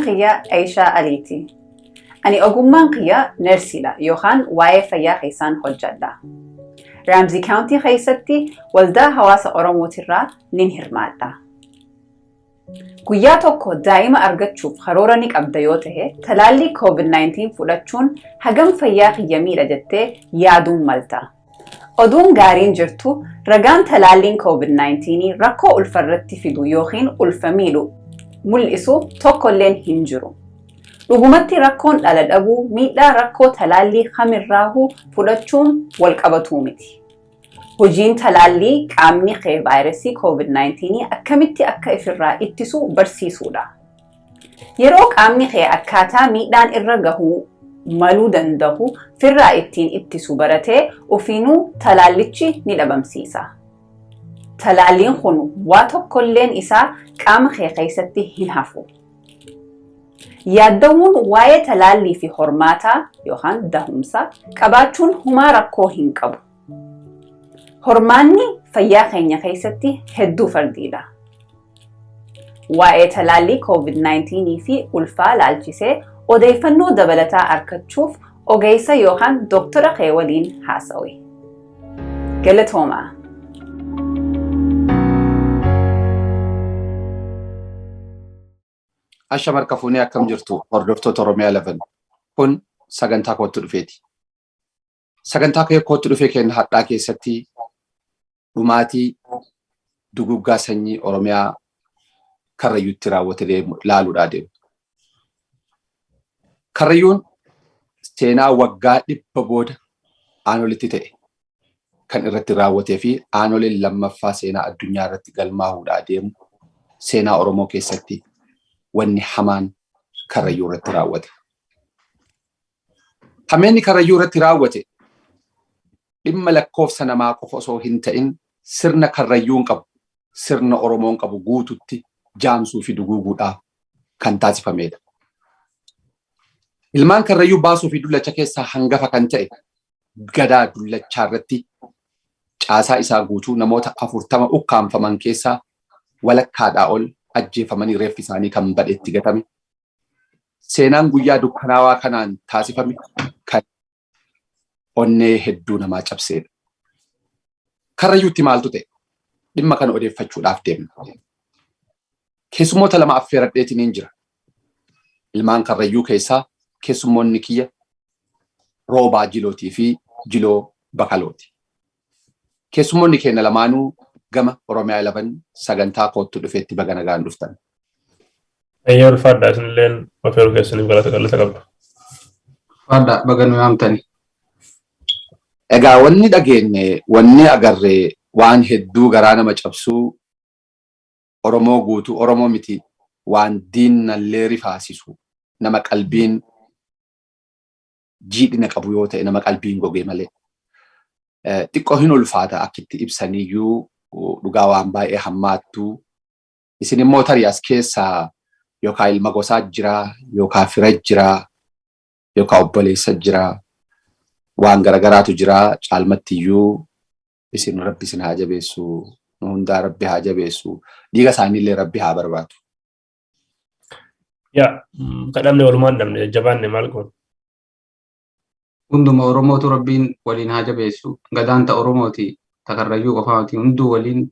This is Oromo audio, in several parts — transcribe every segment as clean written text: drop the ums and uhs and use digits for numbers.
kiyya Aishaa Aliiti. Ani ogummaan kiyya nersiidha yookaan waa'ee fayyaa keessaan hojjedha. Ramsey County keessatti waldaa hawaasa Oromootirraa nin hirmaadha. Guyyaa tokko daa'ima argachuuf karoora ni qabda yoo ta'e, talaallii COVID-19 fudhachuun hagam fayyaa kiyya miidha jettee yaaduun malta. Oduun gaariin jirtu ragaan talaalliin COVID-19 rakkoo ulfarratti fidu yookiin ulfa miidhu mul'isu tokkolleen hin jiru. Dhugumatti rakkoon dhala dhabuu miidhaa rakkoo talaallii kamirraahuu fudhachuun wal qabatuu miti. Hojiin talaallii qaamni kee vaayirasii COVID-19 akkamitti akka ifirraa ittisu barsiisuudha. Yeroo qaamni kee akkaataa miidhaan irra gahuu maluu dandahu firraa ittiin ittisu baratee ofiinuu talaallichi ni dhabamsiisa. Talaalliin kun waa tokkolleen isaa qaama kee keessatti hin hafu. Yaaddawuun waa'ee talaallii fi hormaataa yookaan dahumsa qabaachuun humaa rakkoo hin qabu. Hormaanni fayyaa keenya keessatti hedduu fardiidha. Waa'ee talaallii COVID-19 fi ulfaa laalchisee odeeffannoo dabalataa argachuuf ogeessa yookaan doktora kee waliin haasawi. Galatoomaa. Asham harka fuunee, akkam jirtu hordoftoota Oromiyaa 11? Kun sagantaa kootti dhufeeti. Sagantaa kootti dhufee keenya har'aa keessatti dhumaatii duguggaa sanyii Oromiyaa Karrayyuutti raawwate laaluudhaa deemu. Karrayyuun seenaa waggaa 100 booda Aanolitti ta'e kan irratti raawwatee fi Aanoleen lammaffaa seenaa addunyaa irratti galmaahuudhaa deemu, seenaa Oromoo keessatti wanni hamaan Karrayyuu irratti raawwate. Hameenni Karrayyuu irratti raawwate dhimma lakkoofsa namaa qofa osoo hin ta'in, sirna Karrayyuun qabu, sirna Oromoon qabu guututti jaamsuu fi duguuguudhaaf kan taasifamedha. Ilmaan Karrayyuu Baasoo fi Dullacha keessaa hangafa kan ta'e Gadaa Dullachaa irratti caasaa isaa guutuu namoota 40 ukkaamfaman keessaa walakkaadhaa ol ajjeefamanii reeffi isaanii kan badhetti gatame. Seenaan guyyaa dukkanaawaa kanaan taasifame kan onnee hedduu namaa cabseedha. Karrayyuutti maaltu ta'e? Dhimma kana odeeffachuudhaaf deemna. Keessummoota lama affeeradheetiin jira. Ilmaan Karrayyuu keessaa keessummoonni kiyya Roobaa Jilootii fi Jiloo Bakalooti. Keessummoonni keenya lamaanuu gama Oromiyaa 11 sagantaa koottu dhufeetti baga nagaan dhuftan. Ayyee, ulfaadhaa, isinilleen affeeruu keessaniif galata qabdu. Ulfaadhaa, baga nu yaamtani. Egaa wanni dhageenye, wanni agarre waan hedduu garaa nama cabsuu, Oromoo guutuu, Oromoo miti, waan diinnallee rifaasisu, nama qalbiin jiidhina qabu yoo ta'e, nama qalbiin gogee malee. Xiqqoo hin ulfaata akkitti ibsaniyyuu, dhugaa waan baay'ee hammaattuu. Isin immoo tarii as keessaa yookaan ilma gosaa jira, yookaan fira jira, yookaan obboleessa jira, waan garagaraatu jira. Caalmattiyyuu isin Rabbi isin haa jabeessu, nu hundaa Rabbi haa jabeessu, dhiiga isaaniillee Rabbi haa barbaadu. Yaa, kadhamne walumaan dhabne, jajjabaanne maal goona? Hunduma Oromootu Rabbiin waliin haa jabeessu. Gadaan ta Oromooti, ta Karrayyuu qofaa miti. Hunduu waliin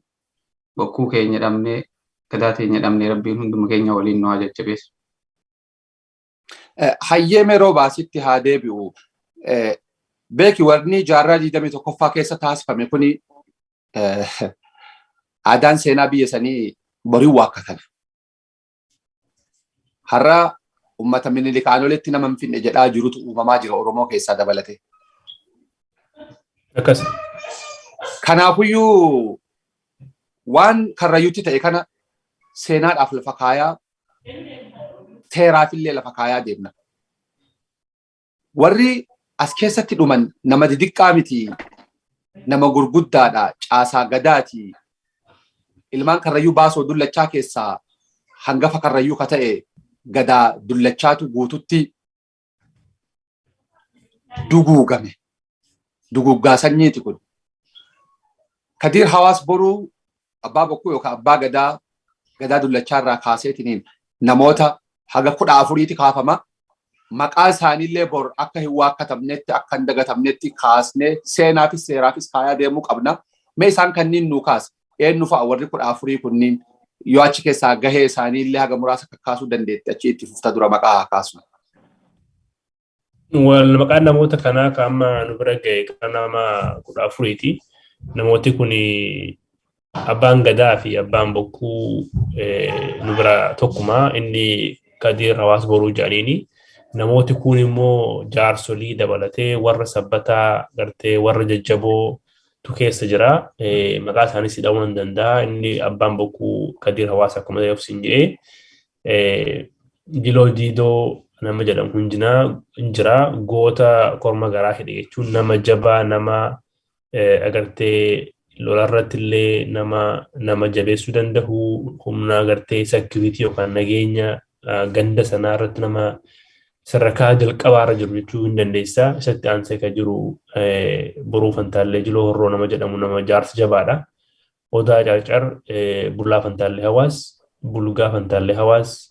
bokkuu keenya dhabnee, gadaa teenya dhabnee, Rabbiin hunduma keenya waliin nu haa jajjabeessu. Hayyee, mee Roobaasitti haa deebi'u. Beeki, warni jaarraa 21ffaa keessa taasifame kuni aadaan seenaa biyya sanii borii waakkatan. Har'a uummata Minilikaan olitti nama hin finne jedhaa jirutu uumamaa jira, Oromoo keessaa dabalatee. Akkas. Kanaafuyyuu waan Karrayyuutti ta'e kana seenaadhaaf lafa kaayaa, seeraafillee lafa kaayaa deemna. Warri as keessatti dhuman nama didiqqaa miti, nama gurguddaadha, caasaa gadaati. Ilmaan Karrayyuu Baasoo Dullachaa keessaa hangafa Karrayyuu ka ta'e Gadaa Dullachaatu guututti duguugame. Duguuggaa sanyiiti kun. Kadiir Hawaas Boruu abbaa bokkuu yookaan abbaa gadaa Gadaa Dullachaa irraa kaaseetiniin namoota Haga 14ti kaafama. Maqaa isaaniillee bor akka hin waakkatamnetti, akka hin dagatamnetti kaasnee seenaafis seeraafis kaayaa deemuu qabna. Mee isaan kanniin nuu kaasa. Eenyu fa'a warri 14 kunniin yoo achi keessaa gahee isaaniillee haga muraasa kakkaasuu dandeetti achi itti fufta dura maqaa haa kaasnu. Wal maqaan namoota kanaa kan amma nu bira ga'e kan nama 14ti. Namooti kun abbaan gadaa fi abbaan bokkuu nu bira tokkuma, inni Kadiir Hawaas Boruu jedhaniini. Namooti kun immoo jaarsolii dabalatee warra sabbataa gartee warra jajjabootu keessa jira. Maqaa isaaniis dha'uu nan danda'a. Inni abbaan bokkuu Kadiir Hawaas akkuma ta'e of siin jedhee. Jiloo Diidoo nama jedhamu hundinaa jira. Goota korma garaa hidhe jechuun nama jabaa, nama agartee lolarratti illee nama jabeessuu danda'u, humna agartee security yookaan nageenya ganda sanaa irratti nama sadarkaa jalqabaarra jiru jechuu hin dandeessa. Isatti aansee kan jiru Boruu Fantaallee Jiloo Horroo nama jedhamu, nama jaarsa jabaadha. Odaa Carcar, Bullaa Fantaallee Hawaas, Bulgaa Fantaallee Hawaas,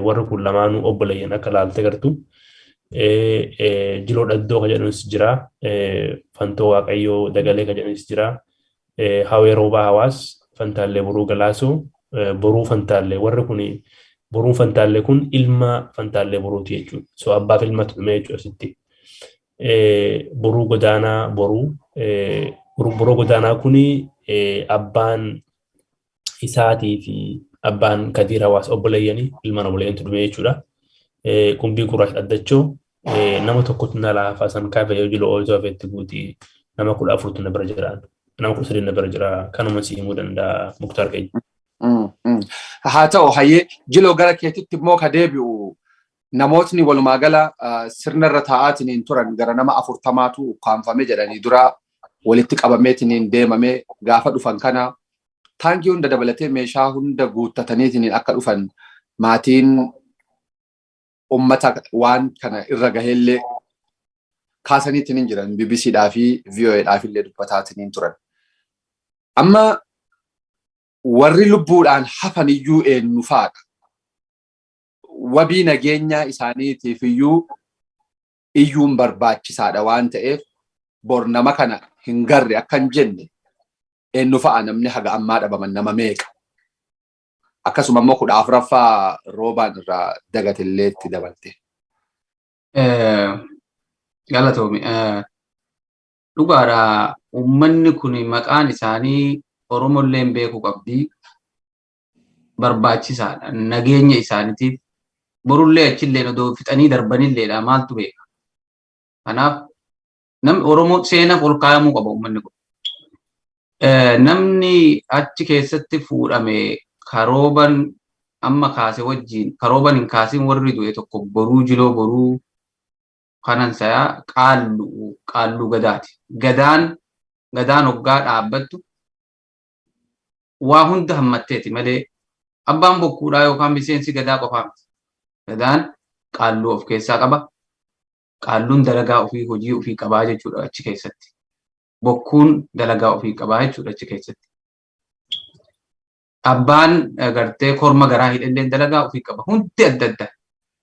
warri kun lamaanuu obboleeyyan akka laalte gartu. Jiloo Dhaddoo kan jedhamus jira. Fantoo Waaqayyoo Dagalee kan jedhamus jira. Hawee Roobaa Hawaas, Fantaallee Boruu Galaasoo, Boruu Fantaallee, warri kun Boruun Fantaallee kun ilma Fantaallee Boruuti jechuudha. So abbaaf ilmatu dhume jechuudha asitti. Boruu Godaanaa Boruu, Boruu Godaanaa kuni abbaan isaatii fi abbaan Kadiir Hawaas obboleeyyanii, ilmaan obboleeyyantu dhume jechuudha. Qumbii Gurraacha Dhaddachoo, nama tokkotu na laafa san kaafee yoo jiru ooltuu hafeetti guuti, nama 14tu na bira jira. Nama 13 na bira jira. Kanuma si himuu danda'a, Muktaar keenya. Haa ta'u, hayyee Jiloo, gara keetitti immoo ka deebi'u, namootni walumaa gala sirna irra taa'aatiin turan gara nama 40tu ukkaamfame jedhanii dura walitti qabameetiin deemame. Gaafa dhufan kana taankii hunda dabalatee meeshaa hunda guuttataniitiin akka dhufan maatiin ummata waan kana irra gaheellee kaasaniitiin hin jiran, BBCdhaa fi VOAdhaaf illee dubbataatiin turan. Amma warri lubbuudhaan hafan iyyuu eenyu fa'aadha? Wabii nageenyaa isaaniitiif iyyuu iyyuun barbaachisaadha waan ta'eef, bor nama kana hin garre akka hin jenne, eenyu fa'a namni haga ammaa dhabaman, nama meeqa? Akkasuma immoo 14ffaa Roobaan irraa dagatillee itti dabalte. Galatoomi. Dhugaadha, uummanni kun maqaan isaanii Oromolleen beekuu qabdi. Barbaachisaadha. Nageenya isaaniitiif borullee achillee odoo fixanii darbanilleedha, maaltu beeka. Kanaaf namni Oromoo seenaaf ol kaayamuu qaba uummanni kun. Namni achi keessatti fuudhame karooban amma kaase wajjin karooban hin kaasin warri du'e tokko Boruu Jiloo Boruu kanan sayaa qaalluu gadaati. Gadaan hoggaa dhaabbattu waa hunda hammatteeti malee abbaan bokkuudhaa yookaan miseensi gadaa qofaa miti. Gadaan qaalluu of keessaa qaba. Qaalluun dalagaa ofii, hojii ofii qabaa jechuudha achi keessatti. Bokkuun dalagaa ofii qabaa jechuudha achi keessatti. Abbaan gartee korma garaa hidhalleen dalagaa ofii qaba. Hundi adda adda.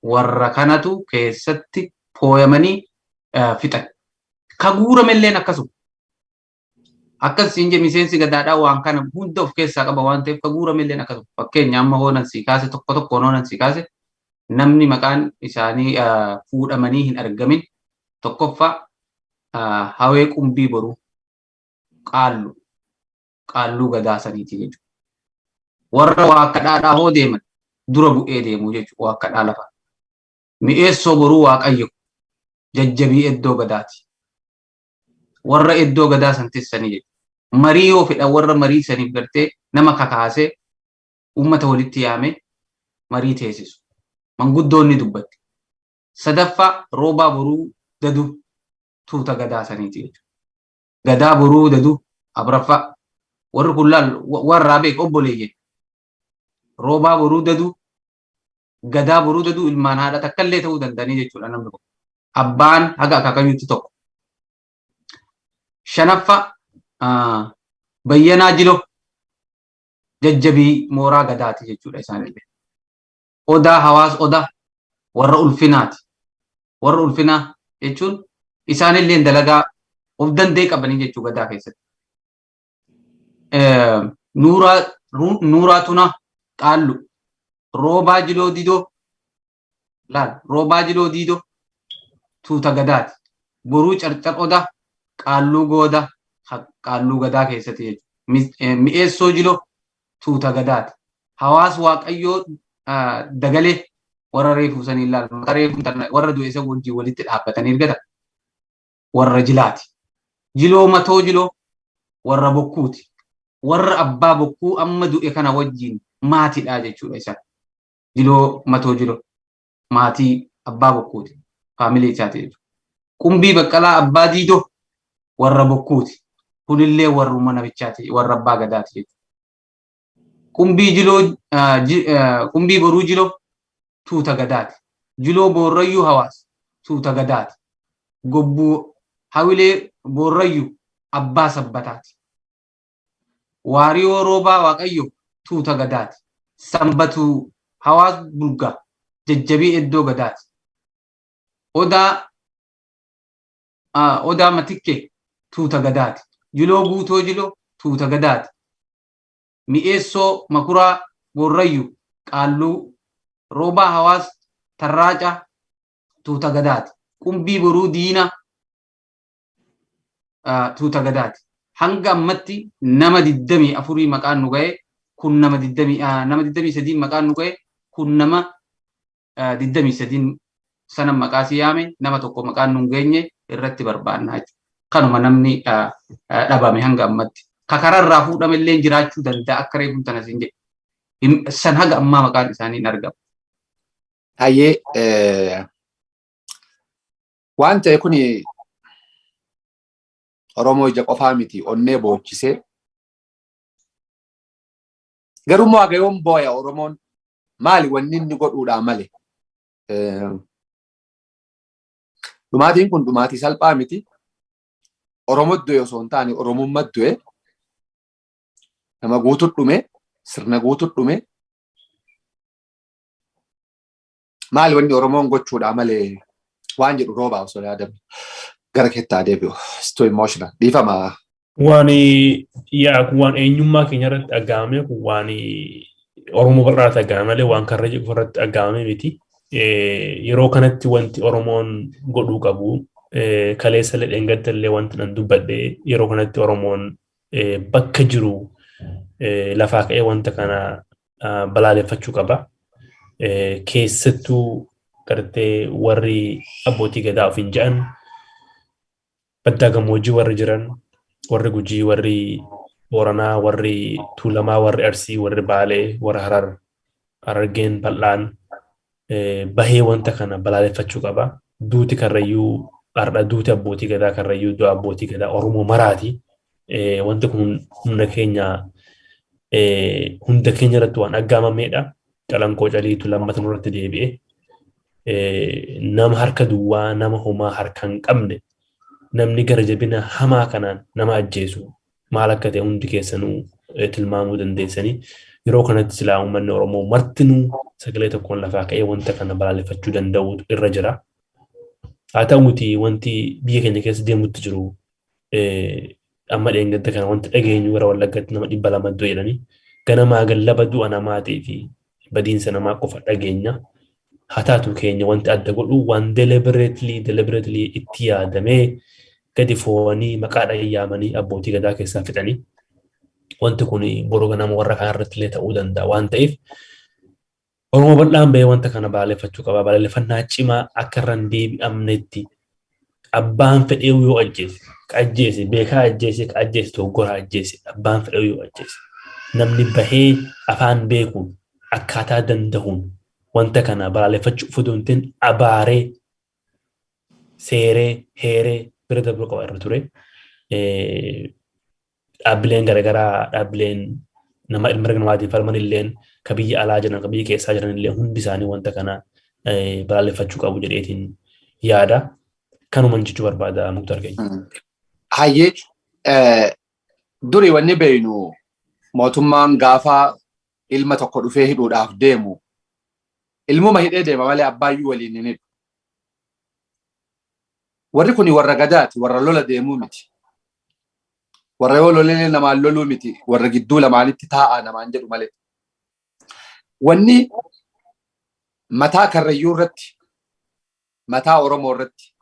Warra kanatu keessatti fooyamanii fixan. Ka guuramelleen akkasuma. Akkas siin jedhe, miseensi gadaadhaa waan kana hunda of keessaa qaba waan ta'eef ka guuramelleen akkasuma. Fakkeenya amma hoonan sii kaase, tokko tokkoon hoonan sii kaase, namni maqaan isaanii fuudhamanii hin argamin tokkoffaa Hawee Qumbii Boruu, qaalluu gadaa saniiti jechuudha. Warra waa akka dhaadhaa hoo deeman dura bu'ee deemuu jechuudha, waa akka dhaa lafa. Mi'eessoo Boruu Waaqayyo jajjabii iddoo gadaati. Warra iddoo gadaa san tissanii jechuudha. Marii yoo fedhan warra marii saniif gartee nama kakaasee uummata walitti yaamee marii teessisu. Manguddoon ni dubbatti. Sadaffaa Roobaa Boruu Dadu, tuuta gadaa saniiti jechuudha. Gadaa Boruu Dadu afuraffaa. Warri kun laal warraa beek obboleeyyan. Roobaa Boruu Dadu, Gadaa Boruu Dadu ilmaan haadha takkallee ta'uu danda'anii jechuudha namni kun. Abbaan haga akaakayyuutti tokko. Shanaffaa Bayyanaa Jiloo, jajjabii mooraa gadaati jechuudha isaanillee. Odaa Hawaas Odaa warra ulfinaati. Warra ulfinaa jechuun isaanillee dalagaa of danda'e qabanii jechuu gadaa keessatti. Nuuraa Tunaa Qaallu, Roobaa Jiloo Didoo, laal, Roobaa Jiloo Diidoo tuuta gadaati. Boruu Carcar Odaa Qaalluu Goodaa, Qaalluu Gadaa keessatti jechuudha. Mi'eessoo Jiloo tuuta gadaati. Hawaas Waaqayyoo Dagalee warra reefuu sanii ilaal, maqaa reefuu warra du'e isa wajjin walitti dhaabbatanii ergata warra jilaati. Jiloo Matoo Jiloo warra bokkuuti. Warra abbaa bokkuu amma du'e kana wajjin maatiidha jechuudha isaan. Jiloo Matoo Jiloo maatii abbaa bokkuuti. Faamilii isaati jechuudha. Qumbii Baqqalaa Abbaa Diidoo warra bokkuuti. Kunillee warruma namichaati, warra abbaa gadaati jechuudha. Qumbii Jiloo, Qumbii Boruu Jiloo tuuta gadaati. Jiloo Boorrayyuu Hawaas tuuta gadaati. Gobbuu Hawilee Boorrayyuu abbaa sabbataati. Waariyoo Roobaa Waaqayyo tuuta gadaati. Sanbatuu Hawaas Bulgaa jajjabii iddoo gadaati. Odaa Matikkee tuuta gadaati. Jiloo Guutoo Jiloo tuuta gadaati. Mi'eessoo Makuraa Boorrayyuu Qaalluu, Roobaa Hawaas Tarraacaa tuuta gadaati. Qumbii Boruu Diinaa tuuta gadaati. Hanga ammatti nama 24 maqaan nu ga'e kun, nama 23 maqaan nu ga'e kun, nama 23 sana maqaa si yaame, nama tokko maqaan nu geenye irratti barbaannaa jechuudha. Kanuma namni dhabame hanga ammatti. Kakararraa fuudhame illee jiraachuu danda'a akka reefuun tana siin jedhe. San haga ammaa maqaan isaanii hin argamu. Hayyee, waan ta'e kuni Oromoo ija qofaa miti, onnee boochisee. Garuu immoo hagayoon booya Oromoon, maali wanni inni godhuudhaa male? Dhumaatiin kun dhumaatii salphaa miti. Oromoo du'e osoo hin taane Oromummaa du'e. Nama guutuu dhume, sirna guutuu dhume. Maali wanni Oromoon gochuudhaa malee waan jedhu Roobaa osoo yaadame gara keettaa deebi'u. It's too emotional. Dhiifama. Waan yaa kun waan eenyummaa keenya irratti dhaga'ame, kun waan Oromoo bal'aatti dhaga'ame malee waan Karrayyuu qofa irratti dhaga'ame miti. Yeroo kanatti wanti Oromoon godhuu qabu, kaleessa illee dheengadda illee wanti nan dubbadhe, yeroo kanatti Oromoon bakka jiru lafaa ka'ee wanta kana balaaleffachuu qaba. Keessattuu gartee warri abbootii gadaa ofiin jedhan baddaa gammoojjii warri jiran, warri Gujii, warri Booranaa, warri Tuulamaa, warri Arsii, warri Baalee, warri Harar, Harargeen bal'aan bahee wanta kana balaaleffachuu qaba. Duuti Karrayyuu har'a duuti abbootii gadaa Karrayyuu du'a abbootii gadaa Oromoo maraati. Wanti kun humna keenya hunda keenya irratti waan aggaamameedha. Calanqoo caliitu lammata nurratti deebi'e. Nama harka duwwaa, nama homaa harka hin qabne, namni gara jabina hamaa kanaan nama ajjeesu maal akka ta'e hundi keessanuu tilmaamuu dandeessanii. Yeroo kanatti silaa uummanni Oromoo martinuu sagalee tokkoon lafaa ka'ee wanta kana balaaleffachuu danda'uutu irra jira. Haa ta'uuti, wanti biyya keenya keessa deemutti jiru, amma dheengadda kana wanti dhageenyu gara Wallaggaatti nama 200 du'e jedhanii, ganamaa gallaba du'a namaatii fi badiinsa namaa qofa dhageenya. Haa taatu, keenya wanti adda godhu waan deliberately itti yaadamee gadi fo'anii maqaadhaan yaamanii abbootii gadaa keessaa fixanii, wanti kun boru ganama warra kaan irratti illee ta'uu danda'a waan ta'eef, Oromoo bal'aan bahee wanta kana balaaleffachuu qaba. Balaaleffannaa cimaa akka irra hin deebi'amnetti, abbaan fedhee yoo ajjeese, ka ajjeese beekaa ajjeese, ka ajjeese dogoggora ajjeese, abbaan fedhee yoo ajjeese, namni bahee afaan beekuun akkaataa dandahuun wanta kana balaaleffachuu qofa osoo hin ta'in abaaree, seeree, heeree bira dabruu qaba irra ture. Dhaabbileen garaagaraa, dhaabbileen nama mirga namaatiin falman illeen, ka biyya alaa jiran, ka biyya keessaa jiran illee, hundi isaanii wanta kana balaaleffachuu qabu jedheetiin yaada. Kanuman jechuu barbaada, Muktar keenya. Hayyee, duri wanni beeynu mootummaan gaafa ilma tokko dhufee hidhuudhaaf deemu Ilmuma hidhee deema malee abbaayyuu waliin hin hidhu. Warri kun warra gadaati, warra lola deemuu miti. Warra yoo lolelee namaan loluu miti, warra gidduu lamaanitti taa'aa namaan jedhu malee. Wanni mataa Karrayyuu irratti, mataa Oromoo irratti,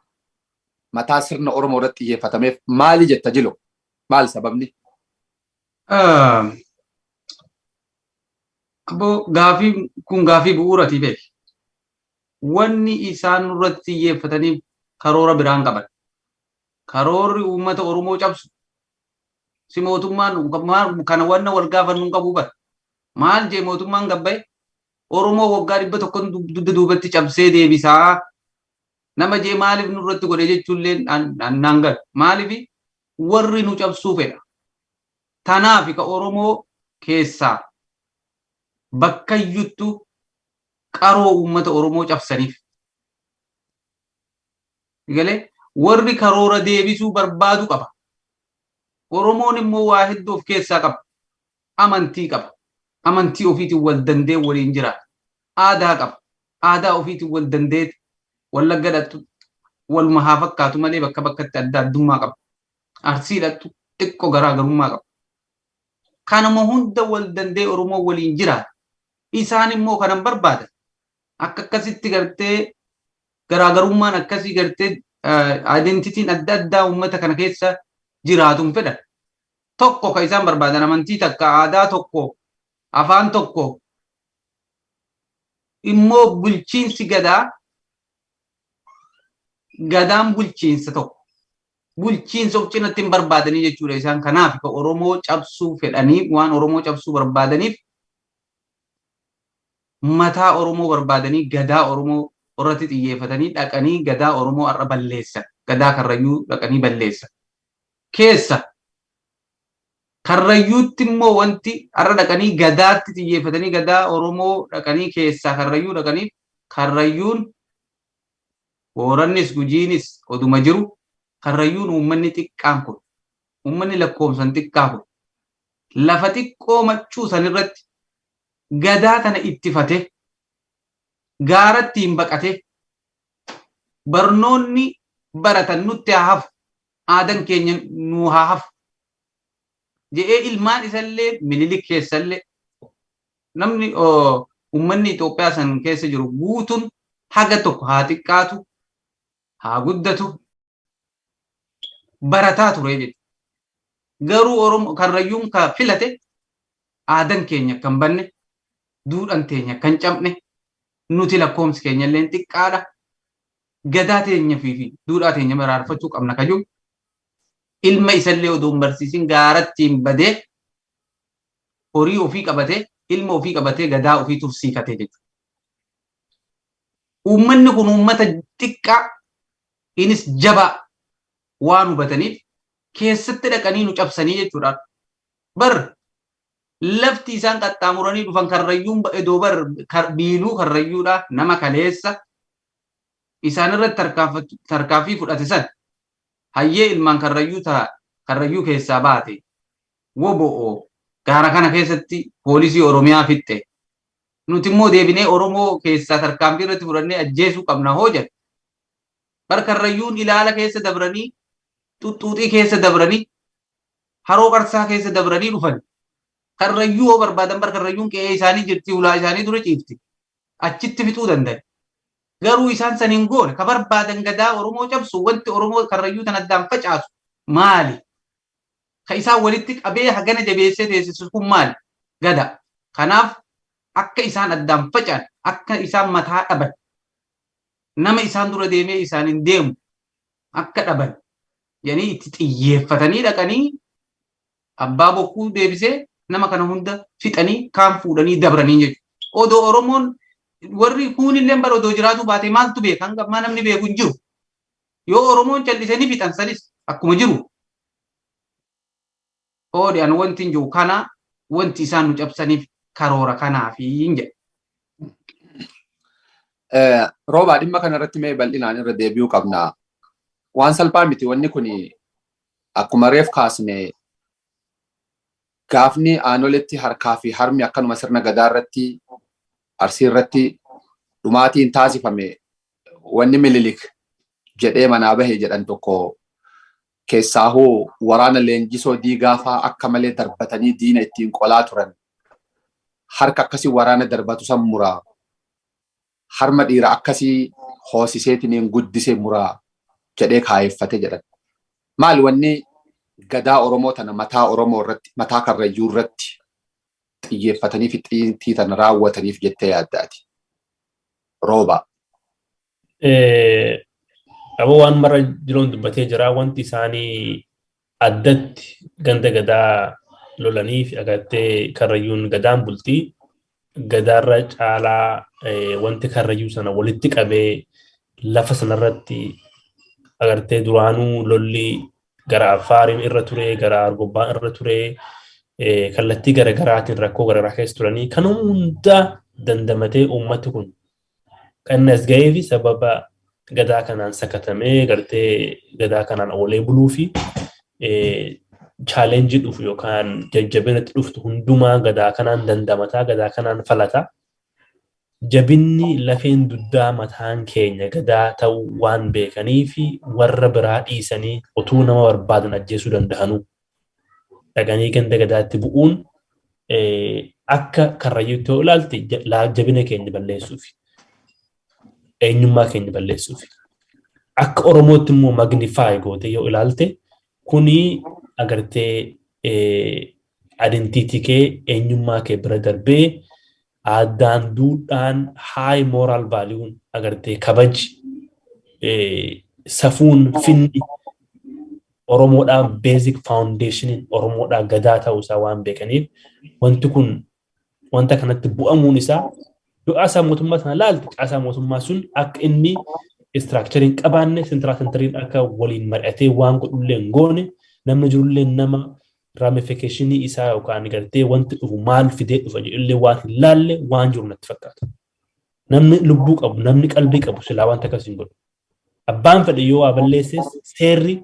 mataa sirna Oromoo irratti xiyyeeffatameef maali jetta Jilo? Maal sababni? Aboo, gaafii kun gaafii bu'uuratii beeki. Wanni isaan nurratti xiyyeeffataniif karoora biraan qaban. Karoorri uummata Oromoo cabsu. Si mootummaan kana wanna wal gaafannu hin qabu bara. Maal jee mootummaan gabbaye? Oromoo waggaa 100 dugda duubatti cabsee deebisaa. Nama jee maaliif nurratti godhe jechuullee naan galu. Maaliif warri nu cabsuu fedha? Tanaaf ka Oromoo keessaa bakkayyuttu qaroo uummata Oromoo cabsaniif. Galee warri karoora deebisuu barbaadu qaba. Oromoon immoo waa hedduu of keessaa qaba. Amantii qaba. Amantii ofiitiin wal dandee waliin jiraata. Aadaa qaba. Aadaa ofiitiin wal dandee Wallagga dhattu waluma haa fakkaatu malee bakka bakkatti adda addummaa qaba. Arsii dhattu xiqqoo garaagarummaa qaba. Kanuma hunda wal dandee Oromoo waliin jiraata. Isaan immoo kanan barbaadan. Akka akkasitti gartee garaagarummaan akkasii gartee identityn adda addaa uummata kana keessa jiraatu hin fedhan. Tokko kan isaan barbaadan amantii takka, aadaa tokko, afaan tokko. Immoo bulchiinsi gadaa, gadaan bulchiinsa tokko. Bulchiinsa of cinatti hin barbaadanii jechuudha isaan. Kanaaf kan Oromoo cabsuu fedhanii, waan Oromoo cabsuu barbaadaniif mataa Oromoo barbaadanii, gadaa Oromoo irratti xiyyeeffatanii dhaqanii gadaa Oromoo har'a balleessan. Gadaa Karrayyuu dhaqanii balleessan. Keessa Karrayyuutti immoo wanti har'a dhaqanii gadaatti xiyyeeffatanii gadaa Oromoo dhaqanii keessaa Karrayyuu dhaqaniif, Karrayyuun Boorannis Gujiinis oduma jiru, Karrayyuun uummanni xiqqaan kun, uummanni lakkoofsan xiqqaa kun, lafa xiqqoo maccuu sanirratti gadaa tana ittifate, gaaratti hin baqate, barnoonni baratan nutti haa hafu, aadan keenya nuu haa hafu jedhee ilmaan isallee Minilik keessallee namni uummanni Itoophiyaa san keessa jiru guutuun haga tokko haa xiqqaatu haa guddatu barataa ture jechuudha. Garuu Oromoo Karrayyuun ka filate aadan keenya kan banne, duudhan teenya kan cabne, nuti lakkoomsi keenya illee xiqqaadha, gadaa teenya fi duudhaa teenya baraarfachuu qabna kayyuu ilma isallee odoo hin barsiisin gaarattiin badee, horii ofii qabatee, ilma ofii qabatee, gadaa ofii tursiifatee jechuudha. Uummanni kun uummata xiqqaa innis jabaa waan hubataniif keessatti dhaqanii nu cabsanii jechuudha. Bar lafti isaan qaxxaamuranii dhufan Karrayyuun edoo bar biiluu Karrayyuudha. Nama kaleessa isaan irratti tarkaaffii fudhate san, hayyee, ilmaan Karrayyuu ta Karrayyuu keessaa baate wobo'o gaara kana keessatti poolisii Oromiyaa fixxe, nuti immoo deebinee Oromoo keessaa tarkaanfii irratti fudhannee ajjeesuu qabna hoo jedhe. Bar Karrayyuun ilaala keessa dabranii, xuxxuuxii keessa dabranii, haroo Qarsaa keessa dabranii dhufan. Karrayyuu hoo barbaadan, bar Karrayyuun qe'ee isaanii jirti, hulaa isaanii dura ciifti. Achitti fixuu danda'e. Garuu isaan san hin goone. Ka barbaadan gadaa Oromoo cabsu, wanti Oromoo Karrayyuu tan addaan facaasu maali? Ka isaan walitti qabee hagana jabeessee teessisu kun maali? Gada. Kanaaf akka isaan addaan faca'an, akka isaan mataa dhaban, nama isaan dura deemee isaan hin deemu akka dhaban jedhanii itti xiyyeeffatanii dhaqanii abbaa bokkuu deebisee nama kana hunda fixanii kaan fuudhanii dabranii jechuudha. Odoo Oromoon warri kuunillee bara odoo jiraatu baate maaltu beeka? Hanga ammaa namni beeku hin jiru. Yoo Oromoon callisee ni fixan sanis akkuma jiru. Oodi an wanti hin jiru kana, wanti isaan nu cabsaniif karoora kanaafi hin jedha. Roobaa, dhimma kanarratti mee bal'inaan irra deebi'uu qabna. Waan salphaa miti wanni kun. Akkuma reef kaasne, gaafni aanoletti harkaa fi harmi akkanuma sirna gadaa irratti, Arsii irratti Dhumaatiin taasifame, wanni Mililik jedhee manaa bahe jedhan tokko keessaahuu waraana leenjisoo diigaafaa akka malee darbatanii diina ittiin qolaa turan. Harka akkasii waraana darbatu san muraa. Harma dhiira akkasii hoosiseetiniin guddisee muraa jedhee kaayeffate jedhan. Maali wanni gadaa Oromoo tana mataa Oromoo irratti, mataa Karrayyuu irratti xiyyeeffatanii fi xiintii tana raawwataniif jettee yaaddaati? Rooba. Aboo, waan mara jiruun dubbatee jira. Wanti isaanii addatti ganda gadaa lolanii fi agartee Karrayyuun gadaan bultii gadaarra caalaa, wanti Karrayyuu sana walitti qabee lafa sanarratti agartee duraanuu lolli gara Affaariin irra ture, gara Argobbaan irra ture, kallattii garaagaraatiin rakkoo garaagaraa keessa turanii kan hunda dandamatee uummati kun kan inni as ga'ee fi sababa gadaa kanaan sakatamee gartee gadaa kanaan oolee buluu fi challenge dhufu yookaan jajjabinatti dhuftu hundumaa gadaa kanaan dandamataa, gadaa kanaan falataa. Jabinni lafeen duddaa mataan keenya gadaa ta'uu waan beekanii fi warra biraa dhiisanii utuu nama barbaadan ajjeesuu danda'anuu dhaqanii ganda gadaatti bu'uun akka Karrayyuutti yoo ilaalte jabina keenya balleessuufi. Eenyummaa keenya balleessuufi. Akka Oromootti immoo magnify goote yoo ilaalte, kuni agartee identity kee, eenyummaa kee bira darbee aadaan, duudhaan, high moral valueun, agartee kabaji, safuun, finni Oromoodhaan, basic foundationiin Oromoodhaan gadaa ta'uusaa waan beekaniif, wanti kun wanta kanatti bu'amuun isaa, yoo caasaa mootummaa sana laalte, caasaa mootummaa sun akka inni structure hin qabaanne, central centeriin akka waliin mari'atee waan godhullee hin goone, namni jirullee nama ramificationii isaa yookaan gartee wanti dhufu maal fidee dhufa jedhullee waan hin laalle waan jiru natti fakkaata. Namni lubbuu qabu, namni qalbii qabu silaa wanta akkas hin godhu. Abbaan fedhe yoo waa balleesses, seerri,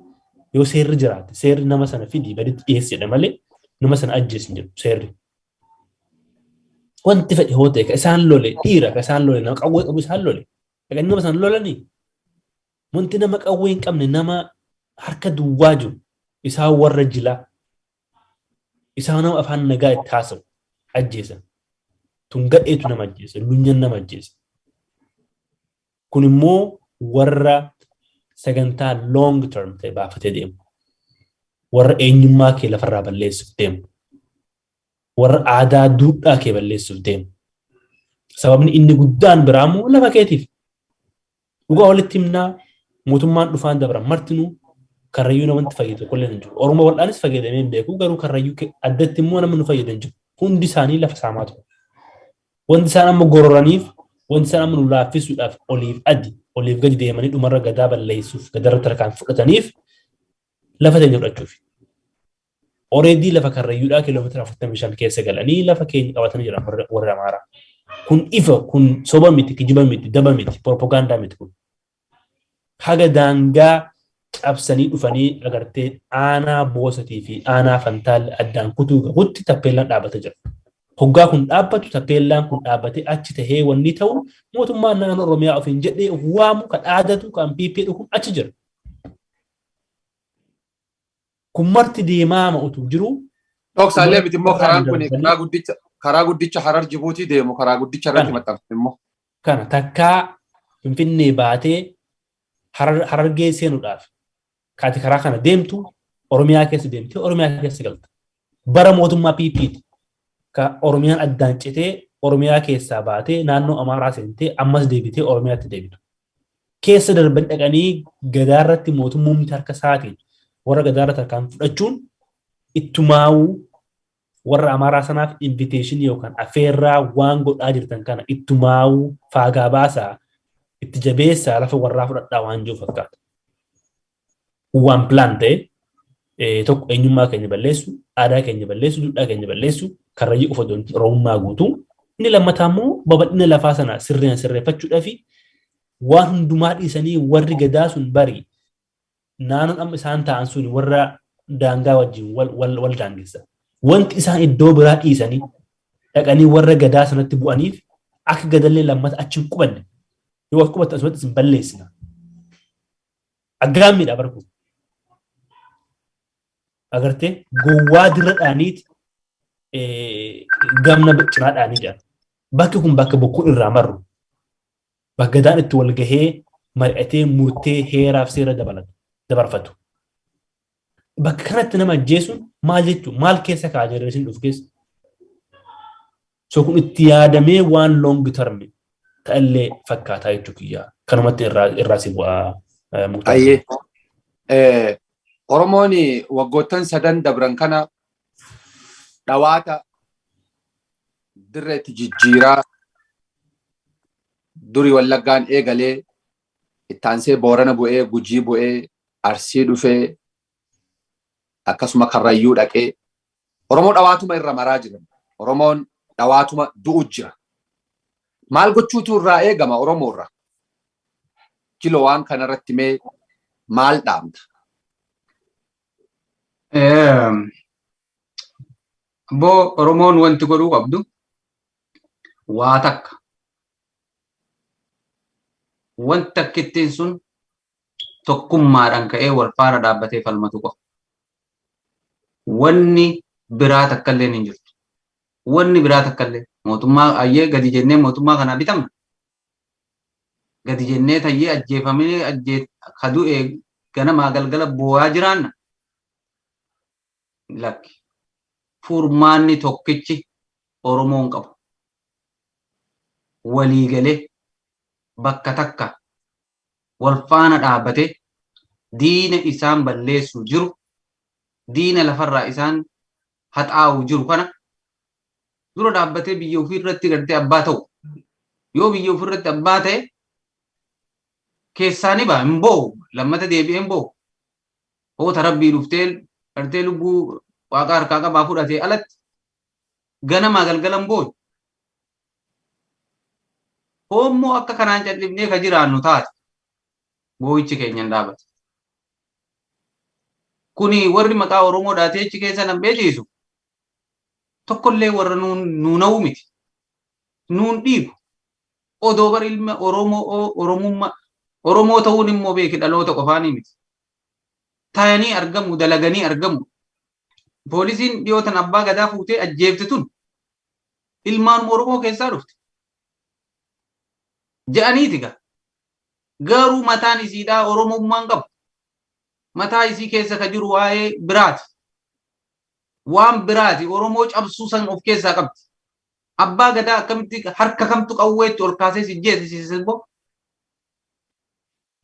yoo seerri jiraate, seerri nama sana fidii baditti dhiyeessi jedha malee nama sana ajjeesi hin jedhu seerri. Wanti fedhe hoo ta'e, ka isaan lole dhiira, ka isaan lole nama qawwee qabu isaan lole. Dhaqanii nama sana lolanii, wanti nama qawwee hin qabne, nama harka duwwaa jiru, isaan warra jilaa, isaan nama afaan nagaa itti haasa'u ajjeesan. Tun gadheetu nama ajjeesa, lunyan nama ajjeesa. Kun immoo warra sagantaa long term ta'e baafatee deemu. Warra eenyummaa kee lafarraa balleessuuf deemu. Warra aadaa duudhaa kee balleessuuf deemu. Sababni inni guddaan biraa immoo lafa keetiif. Dhugaa walitti himnaa, mootummaan dhufaan dabran martinuu Karrayyuu namatti fayyadu tokkollee hin jiru. Oromoo bal'aanis fayyadamee hin beeku, garuu Karrayyuu addatti immoo namni nu fayyadu hin jiru. Hundi isaanii lafa saamaa ture. Wanti isaan amma gororaniif, wanti isaan amma nu laaffisuudhaaf oliif adi oliif gadi deemanii dhumarra gadaa balleessuuf gadarra tarkaan fudhataniif lafa teenya fudhachuuf. Already lafa Karrayyuudhaa kiiloomeetira 45 keessa galanii lafa keenya qabatanii jiran warri Amaaraa. Kun ifa, kun soba miti, kijiba miti, daba miti, propagaandaa miti kun. Haga daangaa cabsanii dhufanii agartee aanaa Boosatii fi aanaa Fantaalle addaan kutuu gahutti tappeellaan dhaabbatee jira. Hoggaa kun dhaabbatu, tappeellaan kun dhaabbatee achi tahee wanni ta'u, mootummaan naannoo Oromiyaa ofiin jedhee of waamu kan dhaadatu kan PP dhufu achi jira. Kun marti deemaama utuu jiru. Dhoksaallee miti immoo, karaan kun karaa guddicha Harar Jibuutii deemu, karaa guddicha irratti maxxanfame immoo. Kana takkaa Finfinnee baatee Harargee seenuudhaaf kaati karaa kana deemtu, Oromiyaa keessa deemtee Oromiyaa keessa galta. Bara mootummaa PPti. Ka Oromiyaan addaan citee Oromiyaa keessaa baatee naannoo Amaaraa seentee ammas deebitee Oromiyaatti deebitu. Keessa darban dhaqanii gadaarratti mootummoomti harka isaatiin warra gadaarratti harkaan fudhachuun ittumaa'uu warra Amaaraa sanaaf invitation yookaan affeerraa waan godhaa jirtan kana ittumaa'uu, faagaa baasaa, itti jabeessaa, lafa warraa fudhadhaa waan jiru fakkaata. Waan plan ta'e tokko eenyummaa keenya balleessu, aadaa keenya balleessu, duudhaa keenya balleessu, Karrayyuu qofa Oromummaa guutuu. Inni lammataa immoo babal'ina lafaa sana sirriin sirreeffachuudhaa fi waan hundumaa dhiisanii warri gadaa sun bari naannoon amma isaan ta'an sun warra daangaa wajjin wal daangessa. Wanti isaan iddoo biraa dhiisanii dhaqanii warra gadaa sanatti bu'aniif akka gadallee lammata achi hin qubanne. Yoo as qubattan asumatti isin balleessina. Aggaammiidha bara kun. Agartee gowwaa dirra dhaaniiti gamna cinaa dhaanii jedha. Bakki kun bakka bokkuun irraa marru. Bakka gadaan itti wal gahee mari'atee murtee heeraaf seera dabarfatu. Bakka kanatti nama ajjeesuun maal jechuun maal keessa kaa'aa jira isin dhufu keessa. So kun itti yaadamee waan long term ta'ellee fakkaataa jechuu kiyyaa. Kanumatti irraa si bu'aa. Ayyee. Oromoon waggoottan sadan dabran kana dhawaata dirreetti jijjiiraa durii Wallaggaan eegalee ittaansee Boorana bu'ee, Gujii bu'ee, Arsii dhufee, akkasuma Karrayyuu dhaqee Oromoo dhawaatuma irra maraa jiran. Oromoon dhawaatuma du'u jira. Maal gochuutu irraa eegama Oromoo irraa? Jilo, waan kanarratti mee maal dhaamta? Abboo, Oromoon wanti godhuu qabdu waa takka. Wanti takkittiin sun tokkummaadhaan ka'ee wal faana dhaabbatee falmatu qofa. Wanni biraa takkallee hin jirtu. Wanni biraa takkallee mootummaa ayyee gadi jennee mootummaa kanaa bitamna. Gadi jennee tayyee ajjeefamee ka du'e ganamaa galgala boo'aa jiraanna. Lakki. Furmaanni tokkichi Oromoon qabu. Waliigalee bakka takka wal faana dhaabbatee diina isaan balleessuu jiru, diina lafarraa isaan haxaa'uu jiru kana dura dhaabbatee biyya ofii irratti gartee abbaa ta'u. Yoo biyya ofii irratti abbaa ta'e keessaa ni ba'a, hin boo'u, lammata deebi'ee hin boo'u. Hoota rabbii dhuftee gartee lubbuu waaqa harkaa qabaa fudhatee alatti ganamaa galgala hin boo'u. Hoommoo akka kanaan cal'ifnee ka jiraannu taate boo'ichi keenya hin dhaabatu. Kuni warri maqaa Oromoo dhaatee achi keessa nan beeksisu tokkollee warra nuuna'uu miti. Nuun dhiigu. Odoo bar ilma Oromoo Oromummaa Oromoo ta'uun immoo beeki dhaloota qofaanii miti. Tayanii argamu, dalaganii argamu. Poolisiin dhiyootan abbaa gadaa fuutee ajjeefte tun ilmaan Oromoo keessaa dhufte. Je'aniiti gaa. Garuu mataan isiidhaa Oromummaan qabu. Mataa isii keessa ka jiru waa'ee biraati. Waan biraati. Oromoo cabsuu san of keessaa qabdi. Abbaa gadaa akkamitti harka kamtu qawweetti ol kaasee si jeesisiise immoo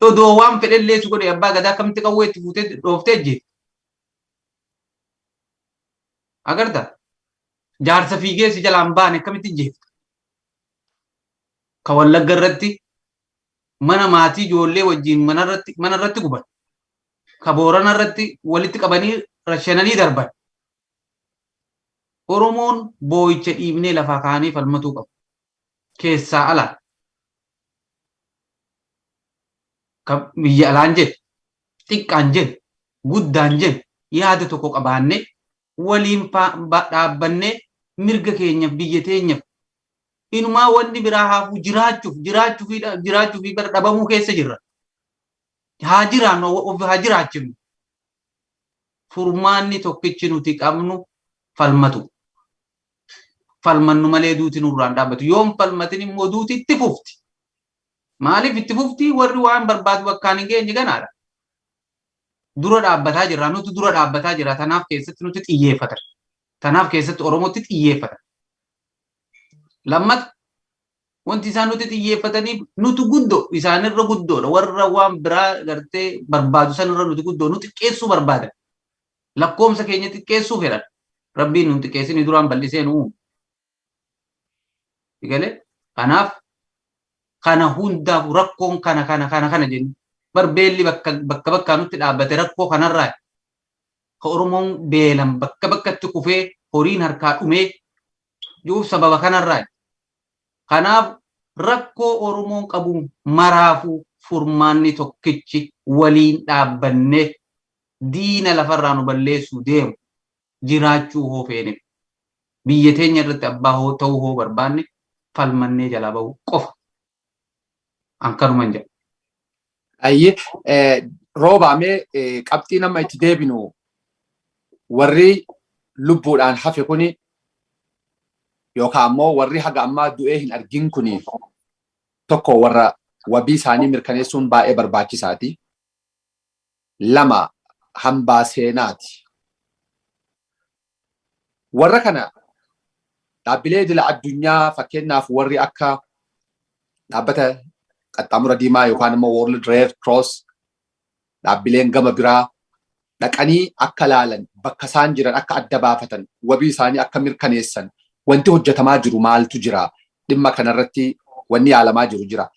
odoo waan fedhellee si godhe abbaa gadaa akkamitti qawweetti fuutee dhooftee ajjeefte. Agarta? Jaarsa fiigee si jalaan baane akkamitti ajjeefta? Ka Wallagga irratti mana maatii ijoollee wajjin mana irratti guban. Ka Boorana irratti walitti qabanii rashananii darban. Oromoon boo'icha dhiibnee lafaa kaanee falmatuu qabu. Keessaa alaa. Ka biyya alaan jedhe, xiqqaan jedhe, guddaan jedhe yaada tokko qabaannee waliin dhaabbannee mirga keenyaaf, biyya teenyaaf, inumaa wanni biraa haafuu jiraachuuf jiraachuuf bara dhabamuu keessa jirra. Haa jiraannu, of haa jiraachifnu. Furmaanni tokkichi nuti qabnu falmatu. Falmannu malee duuti nurraan dhaabbatu. Yoon falmatin immoo duuti itti fufti. Maaliif itti fufti? Warri waan barbaadu bakkaan hin geenye ganaadha. Dura dhaabbataa jirra. Nuti dura dhaabbataa jirra. Tanaaf keessatti nuti xiyyeeffatan. Tanaaf keessatti Oromootti xiyyeeffatan. Lammata, wanti isaan nuti xiyyeeffataniif nuti guddoo isaanirra guddoodha. Warra waan biraa gartee barbaadu sanirra nuti guddoo nu xiqqeessuu barbaadan. Lakkoomsa keenya xiqqeessuu fedhan. Rabbiin nu xiqqeessini, duraan bal'isee nu uume. Galee kanaaf kana hundaaf rakkoon kana kana kana kana jennu. Bar beelli bakka bakka bakkaa nutti dhaabbate rakkoo kanarraa. Ka Oromoon beelan bakka bakkatti kufee horiin harkaa dhumee jiruuf sababa kanarraa. Kanaaf rakkoo Oromoon qabu maraafuu furmaanni tokkichi waliin dhaabbannee diina lafarraa nu balleessuu deemu jiraachuu hoo feene, biyya teenya irratti abbaa hoo ta'uu hoo barbaanne, falmannee jalaa bahuu qofa. An kanuman jedha. Ayyee, roobaamee qabxii nama itti deebinu, warri lubbuudhaan hafe kuni yookaan ammoo warri haga ammaa du'ee hin argin kuni, tokko, warra wabii isaanii mirkaneessuun baay'ee barbaachisaati. Lama, hambaa seenaati. Warra kana dhaabbilee idila addunyaa, fakkeenyaaf warri akka dhaabbata qaxxaamura diimaa yookaan immoo World Red Cross, dhaabbileen gama biraa dhaqanii akka laalan, bakka isaan jiran akka adda baafatan, wabii isaanii akka mirkaneessan wanti hojjetamaa jiru maaltu jira? Dhimma kanarratti wanni yaalamaa jiru jira?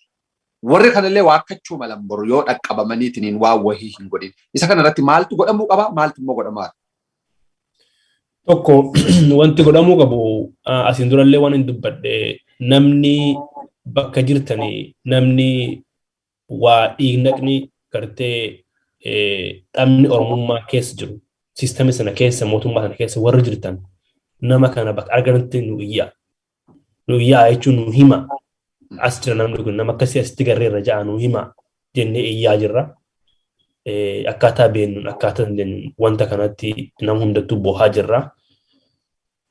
Warri kanallee waakkachuu malan boru yoo dhaqqabamaniitiniin waan wahii hin godhin. Isa kanarratti maaltu godhamuu qaba? Maaltu immoo godhamaa? Tokko, wanti godhamuu qabu, asiin durallee waan hin dubbadhe, namni bakka jirtanii, namni waa dhiignaqni gartee dhabni Oromummaa keessa jiru, siistamii sana keessa, mootummaa sana keessa warri jirtan, nama kana bakka arganitti nu iyyaa. Nu iyyaa jechuun nu hima. As jira namni kun, nama akkasii asitti garreerra ja'a, nu hima jennee iyyaa jirra. Akkaataa beennuun, akkaataa dandeenyuun wanta kanatti nama hundattuu bohaa jirra.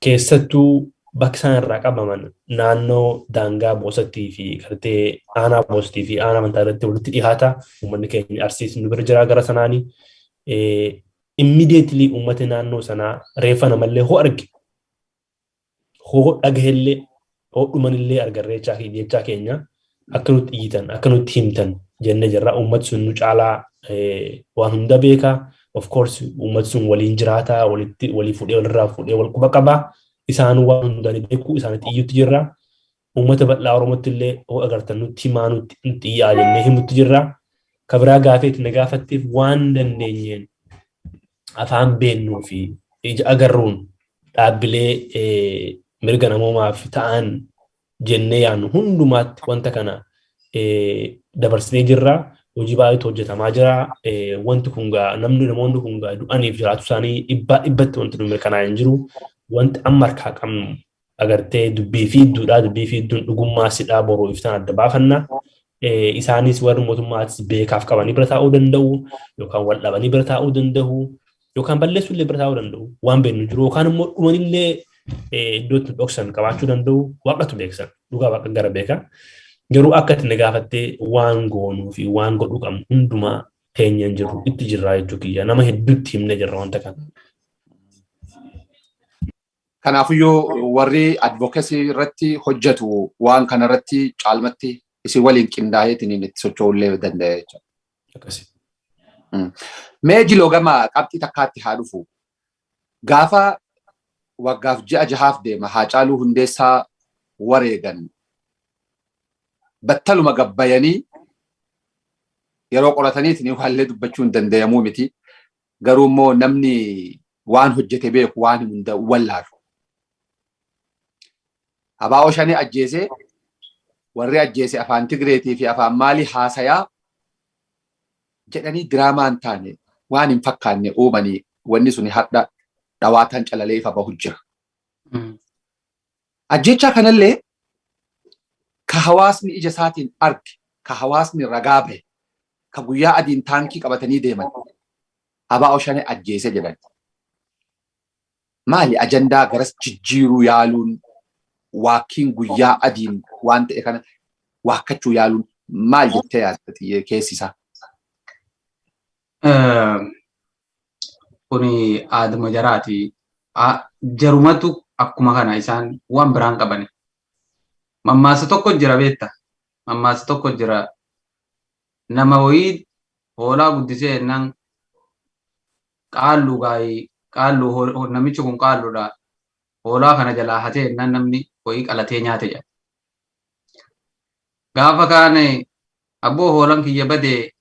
Keessattuu bakka isaan irraa qabaman naannoo daangaa Boosattii fi gartee aanaa Boosattii fi aanaa Amantaa irratti walitti dhihaata. Uummanni keenya Arsiis nu bira jira gara sanaanii. Immediately uummati naannoo sanaa reeffa namallee hoo arge, hoo dhagahellee, hoo dhumanillee argarree jechaa keenya akka nutti iyyitan, akka nutti himtan jennee jirra. Uummati sun nu caalaa waan hunda beeka. Of course, uummati sun waliin jiraata, walitti walii fuudhee, walirraa fuudhee, wal quba qaba. Isaan waan hunda ni beeku, isaanitti iyyutti jirra. Uummata bal'aa Oromootti illee hoo agartan nutti himaa, nutti iyyaa jennee himutti jirra. Kabiraa gaafeetti na gaafatteef, waan dandeenyeen afaan beennuu fi ija agarruun dhaabbilee mirga namoomaaf ta'an jennee yaadnu hundumaatti wanta kana dabarsinee jirra. Hojii baay'eetu hojjetamaa jira. Wanti kun gaa namni namoonni kun gaa du'aniif jiraatu isaanii dhibbaa dhibbatti wanti nu mirkanaa'e hin jiru. Wanti amma harkaa qabnu agartee dubbii fi idduudha. Dubbii fi idduun dhugummaa sidhaa boruu iftaan adda baafanna. Isaanis warri mootummaatis beekaaf qabanii bira taa'uu danda'u, yookaan wal dhabanii bira taa'uu danda'u, yookaan balleessuu illee bira taa'uu danda'u. Waan beeknu jiru, yookaan immoo dhumanillee iddoo itti dhoksan qabaachuu danda'u. Waaqatu beeksan, dhugaa Waaqa gara beeka. Garuu akka itti na gaafattee, waan goonuu fi waan godhuu qabnu hundumaa teenya hin jirru, itti jirraa jechuu kiyya, nama hedduutti himne jirra wanta kana. Kanaafiyyuu warri advocacy irratti hojjetu waan kanarratti caalmatti isin waliin qindaa'eetiin itti socho'ullee danda'a jechuudha. Akkasi. Mee jiloo, gama qabxii takkaatti haa dhufu. Gaafa waggaaf ji'a 6f deema Haacaaluu Hundeessaa wareegan, battaluma gabbayanii yeroo qorataniitiin waallee dubbachuu hin danda'amuu miti. Garuu immoo namni waan hojjete beeku waan hunda wallaalu. Abaa'oo shanii ajjeesee, warri ajjeese afaan Tigreetii fi afaan maalii haasayaa jedhanii diraamaa hin taane, waan hin fakkaanne uumanii, wanni suni hadha dhawaataan calalee ifa bahu jira. Ajjechaa kanallee ka hawaasni ija isaatiin arge, ka hawaasni ragaa bahe, ka guyyaa adiin taankii qabatanii deeman abaa'oo shanii ajjeese jedhan. Maali ajandaa garas jijjiiruu yaaluun, waakkiin guyyaa adiin waan ta'e kana waakkachuu yaaluun maal jettee yaadda, xiyyee keessi isaa? Kuni aaduma jaraati. Jarumatu akkuma kana, isaan waan biraan qabani. Mammaasa tokko jira, beekta. Mammaasa tokko jira. Nama wayii hoolaa guddisee jennaan, qaalluu gaayii, qaalluu, namichi kun qaalluudha. Hoolaa kana jalaa hatee jennaan, namni wayii qalatee nyaate jedha. Gaafa kaan, "Abboo, hoolaan kiyya badee,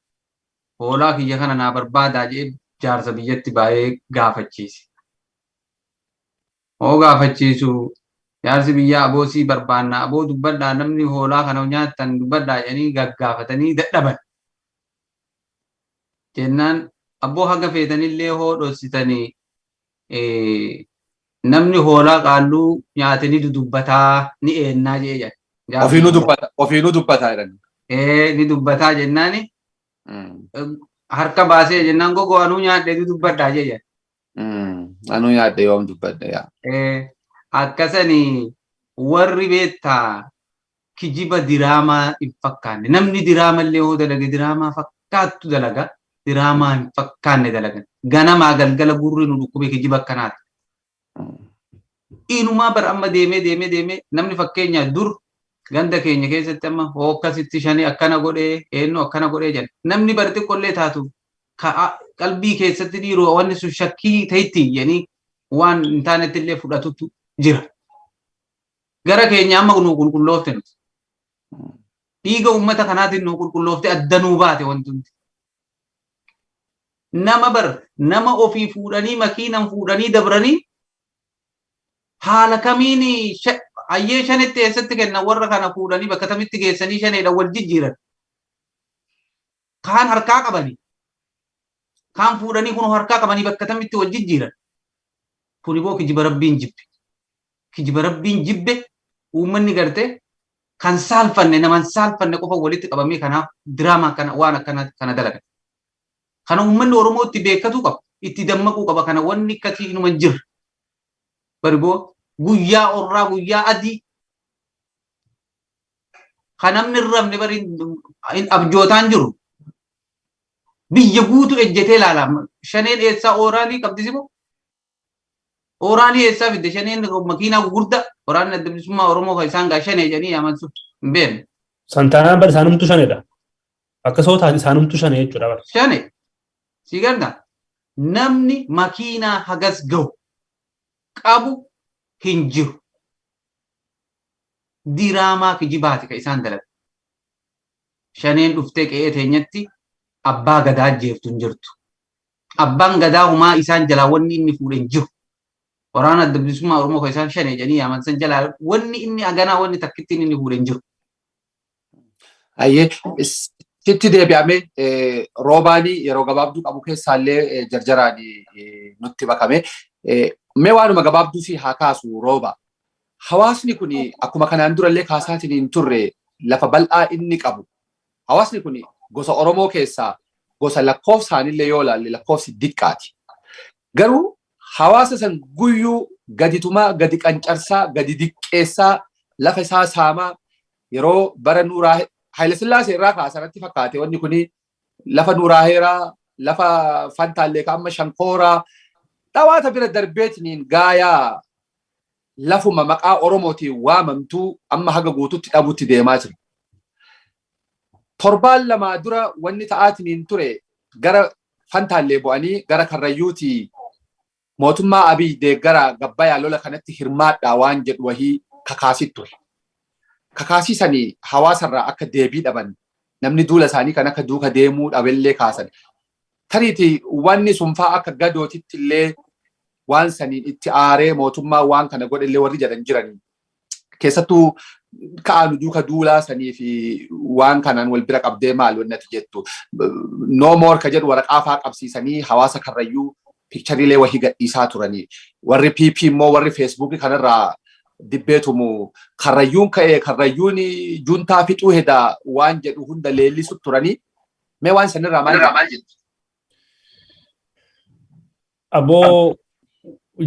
hoolaa kiyya kana naa barbaadaa," jedhee jaarsa biyyatti baay'ee gaafachiise. Hoo gaafachiisu, jaarsi biyyaa, "Aboo, sii barbaannaa, aboo dubbadhaa, namni hoolaa kana nyaattan dubbadhaa," jedhanii gaggaafatanii dadhaban. Jennaan, "Abboo, haga feetanillee hoo dhossitanii, namni hoolaa qaalluu nyaate ni dudubbataa, ni eennaa," jee jedhe. Ofiinuu dubbata, ofiinuu dubbataa jedhan. Ni dubbataa jennaani harka baasee jennaan gogoo anuu nyaadhe ni dubbadhaa jee. Anuu nyaadhe yoom dubbadha yaa. Akkasani warri beektaa kijiba diraamaa hin fakkaanne, namni diraamallee hoo dalage diraamaa fakkaattu dalaga, diraamaa hin fakkaanne dalagan. Ganamaa galgala gurri nu dhukkube kijiba akkanaati. Inumaa bara amma deemee deemee deemee namni fakkeenyaa dur ganda keenya keessatti amma hoo akkasitti shanii akkana godhee eenyu akkana godhee jedha. Namni bara xiqqoollee taatu qalbii keessatti dhiiroo wanni sun shakkii ta'itti jedhanii waan hin taanetti illee fudhatutu jira. Gara keenya amma nu qulqulloofte nuti. Dhiiga uummata kanaatiin nu qulqulloofte, adda nuu baate wanti hundi. Nama bar nama ofii fuudhanii makiinan fuudhanii dabranii haala kamiin hayyee shanitti eessatti kennan, warra kana fuudhanii bakka tamitti geessanii shaneedha wal jijjiiran. Kaan harkaa qabanii, kaan fuudhanii kun harkaa qabanii bakka tamitti wal jijjiiran. Kuni boo kijiba Rabbiin jibbe. Kijiba Rabbiin jibbe. Uummanni gartee kan saalfanne, naman saalfanne qofa walitti qabamee kanaaf diraamaa kana waan akkana kana dalagan. Kana uummanni Oromoo itti beekkatuu qaba. Itti dammaquu qaba. Kana wanni akkasii inuma hin jirre. Bari boo guyyaa orraa, guyyaa adii kan namni hin rafne bari abjootaan jiru. Biyya guutuu ejjetee ilaala. Shaneen eessaa ooraalii qabdi simoo? Ooraalii eessaa fidde shaneen makiinaa gurguddaa? Waraanni Adda Bilisummaa Oromoo kan isaan gaa shanee jedhanii yaaman sun hin beekne. Santaanaan bar isaanumtu shanedha. Akka soo taate isaanumtu shane jechuudha bar. Shane. Si ganda namni makiinaa hagas gahu qabu hin jiru. Diraamaa kijibaati kan isaan dalagan. Shaneen dhuftee qe'ee teenyatti abbaa gadaa ajjeeftu hin jirtu. Abbaan gadaa humaa isaan jalaa wanni inni fuudhe hin jiru. Waraana Adda Bilisummaa Oromoo kan isaan shanee jedhanii yaaman san jalaa wanni inni aganaa wanni takkittiin inni fuudhe hin jiru. Ayyee, sitti deebi'ame. Roobaanii yeroo gabaabduu qabu keessaallee jarjaraan nutti makame. Mee waanuma gabaabduu fi haa kaasu, Rooba. Hawaasni kun akkuma kanaan durallee kaasaatiin hin turre lafa bal'aa inni qabu. Hawaasni kun gosa Oromoo keessaa gosa lakkoofsaanillee yoo ilaalle lakkoofsi diqqaati. Garuu hawaasa san guyyuu gadi tumaa, gadi qancarsaa, gadi diqqeessaa, lafa isaa saamaa yeroo bara Nuuraa Haayilasillaasee irraa kaasanatti fakkaate wanni kuni lafa Nuuraa Heeraa, lafa Fantaallee ka amma Shankooraa dhawaata bira darbeetiniin gaayaa lafuma maqaa Oromootiin waamamtuu amma haga guututti dhabutti deemaa jira. Torbaan lamaa dura wanni ta'aatiniin ture gara Fantaallee bu'anii gara Karrayyuutii mootummaa Abiy deeggara, gabbayaa lola kanatti hirmaadhaa waan jedhu wahii kakaasit ture. Kakaasii sanii hawaasarraa akka deebii dhaban, namni duula isaanii kan akka duuka deemuu dhabellee kaasan. Tariiti wanni sun faa akka gadootitti illee waan saniin itti aaree mootummaa waan kana godhellee warri jedhan jiranii. Keessattuu ka'aa nu duuka duulaa sanii fi waan kanaan wal bira qabdee maal wanni ati jettu? No more ka jedhu waraqaa faa qabsiisanii hawaasa Karrayyuu pictureiilee wahii gadhiisaa turanii. Warri PP immoo warri Facebookii kanarraa dibbeetumu Karrayyuun ka'ee Karrayyuun juntaa fixuu hedaa waan jedhu hunda leellisu turanii. Mee waan sanirraa maal jettu? Aboo,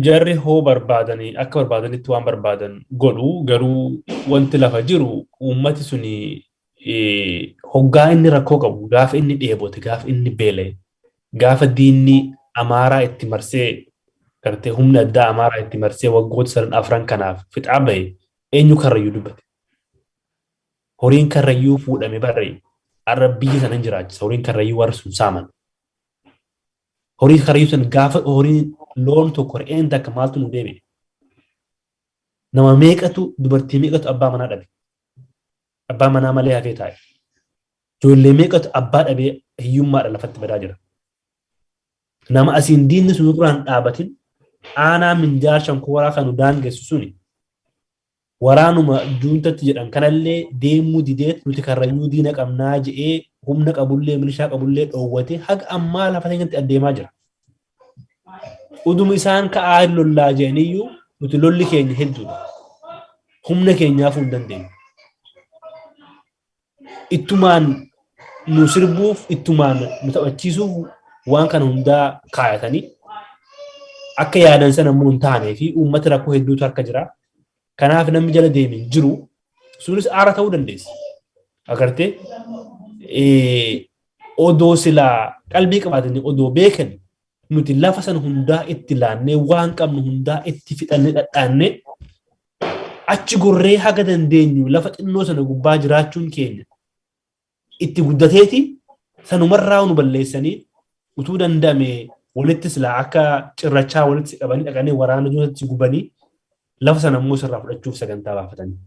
jarri hoo barbaadanii akka barbaadanitti waan barbaadan godhu, garuu wanti lafa jiru uummati suni hoggaa inni rakkoo qabu, gaafa inni dheebote, gaafa inni beela'e, gaafa diinni Amaaraa itti marsee, gartee humna addaa Amaaraa itti marsee waggoota sadan afran kanaaf fixaa bahe, eenyu Karrayyuu dubbate? Horiin Karrayyuu fuudhame barre arra biyya sana hin jiraachisa horiin Karrayyuu warri sun saaman. Horii Karrayyuu san gaafa horiin loon tokko re'een takka maaltu nu deebi'e? Nama meeqatu, dubartii meeqatu abbaa manaa dhabe? Abbaa manaa malee hafee taa'e. Ijoollee meeqatu abbaa dhabee hiyyummaadha lafatti badaa jira? Nama asiin diinni sun irraan dhaabatin, aanaa Minjaar Shankooraa kan nu daangessu suni waraanuma juuntatti jedhan kanallee deemuu dideet nuti Karrayyuu diina qabnaa je'ee humna qabullee milishaa qabullee dhoowwatee haga ammaa lafa teenyatti adeemaa jira. Uduma isaan ka'aa hin lollaa jedhaniyyuu nuti lolli keenya hedduudha. Humna keenyaafuu hin dandeenyu. Ittumaan nu sirbuuf, ittumaan nu taphachiisuuf waan kana hundaa kaayatanii akka yaadan sana immoo hin taanee fi uummata rakkoo hedduutu harka jira. Kanaaf namni jala deeme hin jiru. Sunis aara ta'uu dandeessi. Agartee odoo silaa qalbii qabaatanii, odoo beekan, nuti lafa sana hundaa itti laannee, waan qabnu hundaa itti fixannee, dhadhaannee achi gorree haga dandeenyu lafa xinnoo sana gubbaa jiraachuun keenya itti guddateeti, sanumarraa nu balleessanii utuu danda'ame walitti silaa akka cirrachaa walitti qabanii dhaqanii waraana duratti gubanii lafa sana immoo sirraa fudhachuuf sagantaa baafatanii.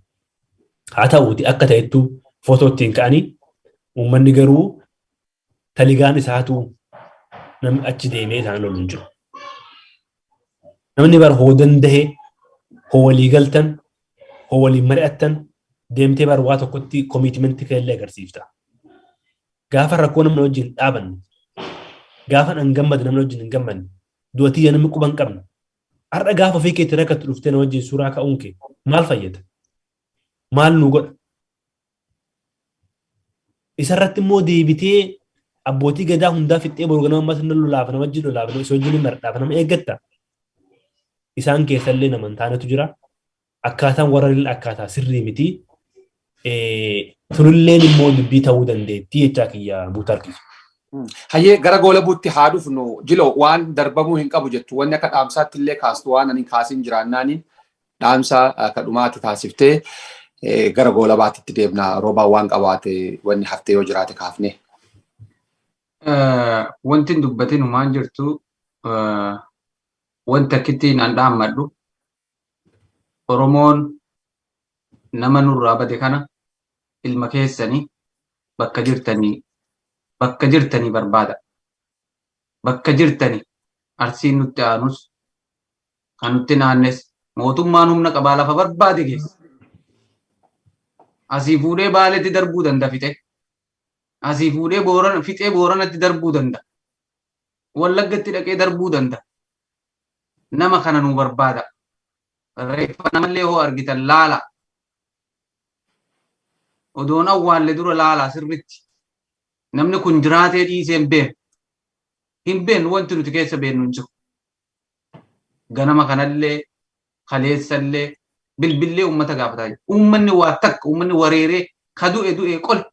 Haa ta'uuti, akka ta'ettu footoo ittiin ka'anii, uummanni garuu taligaan isaatu namni achi deemee isaan lolu hin jiru. Namni bara hoo danda'e, hoo walii galtan, hoo waliin mari'attan, deemtee bara waa tokkotti commitmentii keellee agarsiifta. Gaafa rakkoo namni wajjin hin dhaabanne, gaafa an gammade namni wajjin hin gammanne, du'atii namni quba hin qabne, har'a gaafa ofii keetti rakkattu dhuftee na wajjin suuraa ka'uun kee maal fayyada? Maal nu godha? Isarratti immoo deebitee abbootii gadaa hundaa fixxee boru ganama ammas inni lolaaf nama wajjin lolaaf isa wajjin maradhaaf nama eeggatta. Isaan keessallee nama hin taanetu jira. Akkaataan warra akkaataa sirrii miti. Tunilleen immoo dubbii ta'uu dandeettii jechaa kiyya Muktaar kiyya. Hayyee, gara goolabuutti haa dhufnu. Jilo, waan darbamuu hin qabu jettu, wanni akka dhaamsaatti illee kaastu, waan ani kaasin jiraannaaniin dhaamsa akka dhumaatti taasiftee gara goolabaatti deemna. Roobaan waan qabaate, wanni haftee yoo jiraate kaafne. Wanti hin dubbatin humaan jirtu. Wanti akkittiin an dhaammadhu, Oromoon nama nurraa bade kana, ilma keessanii bakka jirtanii barbaada. Bakka jirtanii Arsiin nutti aanus kan nutti naannes, mootummaan humna qabaa lafa barbaade keessa. Asii fuudhee Baaletti darbuu danda'a fixe. Asii fuudhee Boorana fixee Booranatti darbuu danda'a. Wallaggatti dhaqee darbuu danda'a. Nama kana nu barbaada. Reeffa namallee hoo argitan laala. Odoon awwaalle dura laalaa sirritti. Namni kun jiraatee dhiisee hin beeknu. Hin beeknu, wanti nuti keessa beeknu hin jiru. Ganama kanallee, kaleessallee bilbillee uummata gaafataa jiru. Uummanni waa takka, uummanni wareeree ka du'e du'e qole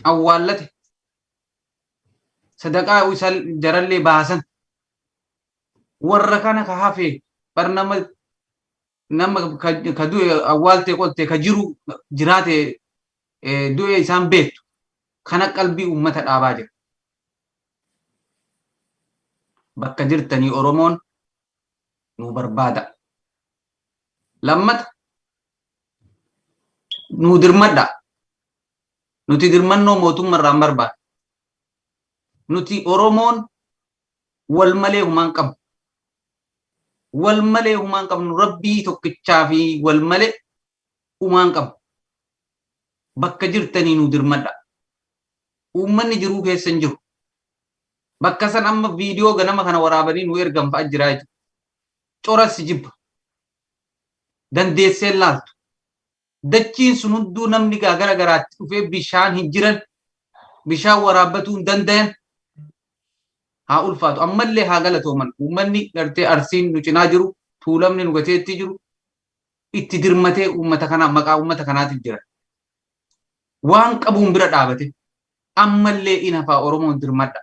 awwaallate, sadaqaa isa jarallee baasan. Warra kana ka hafe bar nama ka du'e awwaaltee qolte, ka jiru jiraate du'e isaan beektu kana qalbii uummata dhaabaa jira. Bakka jirtanii Oromoon nu barbaada. Lammata nuu dirmadha. Nuti dirmannoo mootummaa irraa hin barbaadnu. Nuti Oromoon wal malee humaan qabnu. Wal malee humaan qabnu, rabbii tokkichaa fi wal malee humaan qabnu. Bakka jirtanii nu dirmadha. Uummanni jiruu keessa hin jiru. Bakka san amma viidiyoo ganama kana waraabanii nu ergan fa'a jira jechuudha. Coras jibba. Dandeessee laaltu. Dachiin sun hunduu namni gara garaatti dhufee bishaan hin jiran, bishaan waraabbatuu hin dandayan. Haa ulfaatu. Ammallee haa galatooman. Uummanni gartee Arsiin nu cinaa jiru, Tuulamni nu gateetti jiru, itti dirmatee uummata kana maqaa uummata kanaatiif jira. Waan qabuun bira dhaabate ammallee in hafaa, Oromoon dirmadha.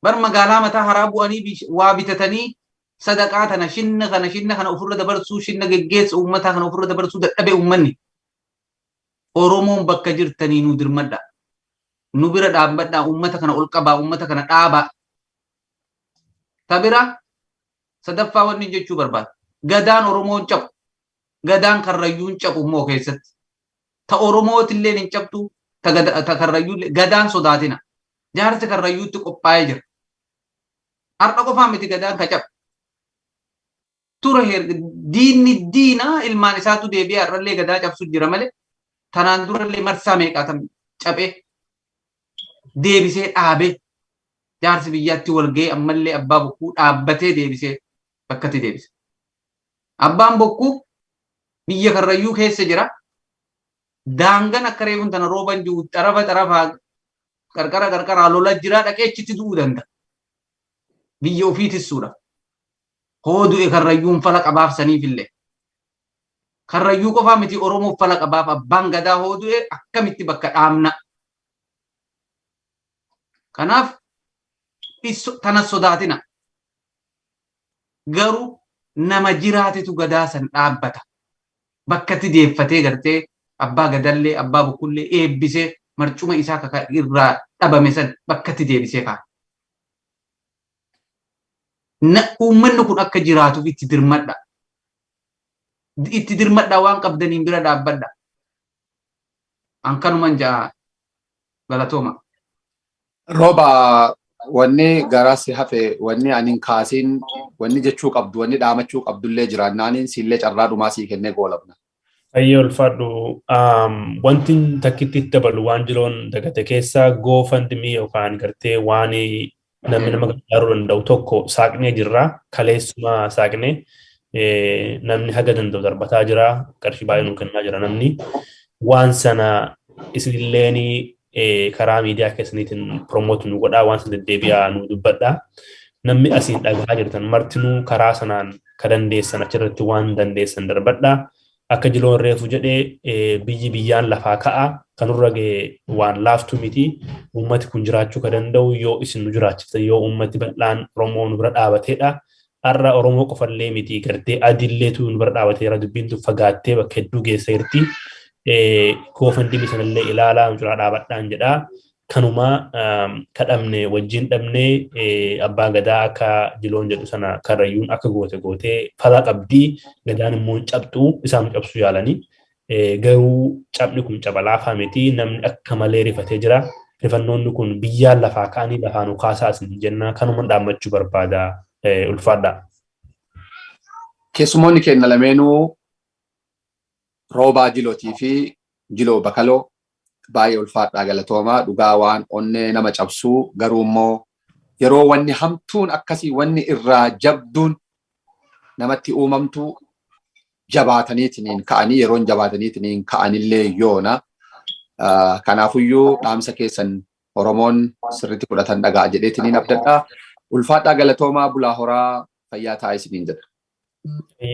Bar magaalaa mataa haraa bu'anii waa bitatanii sadaqaa tana, shinna kana ofirra dabarsuu, shinna geggeessa uummataa kana ofirra dabarsuu dadhabe uummanni. Oromoon bakka jirtanii nu dirmadha. Nu bira dhaabbadhaa, uummata kana ol qabaa, uummata kana dhaabaa. Ta bira sadaffaa wanni jechuu barbaada. Gadaan Oromoon cabu. Gadaan Karrayyuun cabu immoo keessatti. Ta Oromootillee hin cabtu, ta Karrayyuullee gadaan sodaatina. Jaarsi Karrayyuutti qophaa'ee jira. Har'a qofaa miti gadaan ka cabu. Tura diinni diina ilmaan isaatu deebi'ee har'allee gadaa cabsu jira malee, tanaan durallee marsaa meeqaa cabee deebisee dhaabee, jaarsi biyyaatti wal ga'ee, ammallee abbaa bokkuu dhaabbatee deebisee bakkatti deebise. Abbaan bokkuu biyya Karrayyuu keessa jira. Daangan akka reefuun tana rooban jiru xarafa xarafaa qarqara qarqaraa lola jiraa dhaqee achitti du'uu danda'a. Biyya ofii tissuudha. Hoo du'e karrayyuun fala qabaaf saniifillee. Karrayyuu qofaa miti Oromoof fala qabaaf abbaan gadaa hoo du'e akkamitti bakka dhaabna. Kanaaf tana sodaatina. Garuu nama jiraatetu gadaa san dhaabbata. Bakkatti deeffatee gartee abbaa gadallee abbaa bokkullee eebbisee marcuma isaa kaka irraa dhabame san bakkatti deebisee kaa'a. Uummanni kun akka jiraatuuf itti dirmadha. Itti dirmadha waan qabdaniin bira dhaabbadha. An kanuman ja'a galatooma. Rooba, wanni garaa si hafe, wanni ani hin kaasin, wanni jechuu qabdu, wanni dhaamachuu qabdullee jiraannaaniin siillee carraa dhumaa sii kennee goolabna. Ayyee, ulfaadhu. Wanti takkitti dabalu waan jiroon dagate keessaa GoFundMe yookaan gartee waan namni nama gargaaruu danda'u tokko saaqnee jirra. Kaleessuma saaqnee namni haga danda'u darbataa jira. Qarshii baay'ee nuu kennaa jira namni. Waan sana isinilleen karaa miidiyaa keessaniitiin promote nu godhaa, waan sana deddeebi'aa nu dubbadhaa. Namni asiin dhagahaa jirtan martinuu karaa sanaan ka dandeessan achirratti waan dandeessan darbadhaa. Akka jiloon reefu jedhee, biyyi biyyaan lafaa ka'a, kanurra ga'e waan laaftu miti. Uummati kun jiraachuu ka danda'u yoo isin nu jiraachiftan, yoo uummati bal'aan Oromoo nu bira dhaabateedha. Har'a Oromoo qofallee miti, gartee adiilleetu nu bira dhaabateera, dubbiin tun fagaattee bakka hedduu geessa jirti. GoFundMe sanallee ilaalaa nu cinaa dhaabadhaan jedhaa. Kanuma kadhamne wajjin dhabne abbaa gadaa akka jiloon jedhu sana karrayyuun akka goote gootee fala qabdii, gadaan immoo cabxuu isaan cabsuu yaalanii. Garuu cabni kun caba laafaa miti, namni akka malee rifatee jira. Rifannoonni kun biyyaan lafaa ka'anii lafaa nu kaasaa isin jenna, kanuma dhaammachuu barbaada, ulfaadha. Keessummoonni keenya lameenuu, Roobaa Jilootii fi Jiloo Bakaloo, baay'ee ulfaadhaa, galatoomaa. Dhugaa waan onnee nama cabsuu, garuu immoo yeroo wanni hamtuun akkasii, wanni irraa jabduun namatti uumamtu, jabaataniitiniin ka'anii, yeroon jabaataniitiniin ka'anillee yoona. Kanaafuyyuu dhaamsa keessan Oromoon sirriitti fudhatan dhaga'a jedheetiniin abdadhaa. Ulfaadhaa, galatoomaa, bulaa horaa, fayyaa ta'aa isiniin jedha.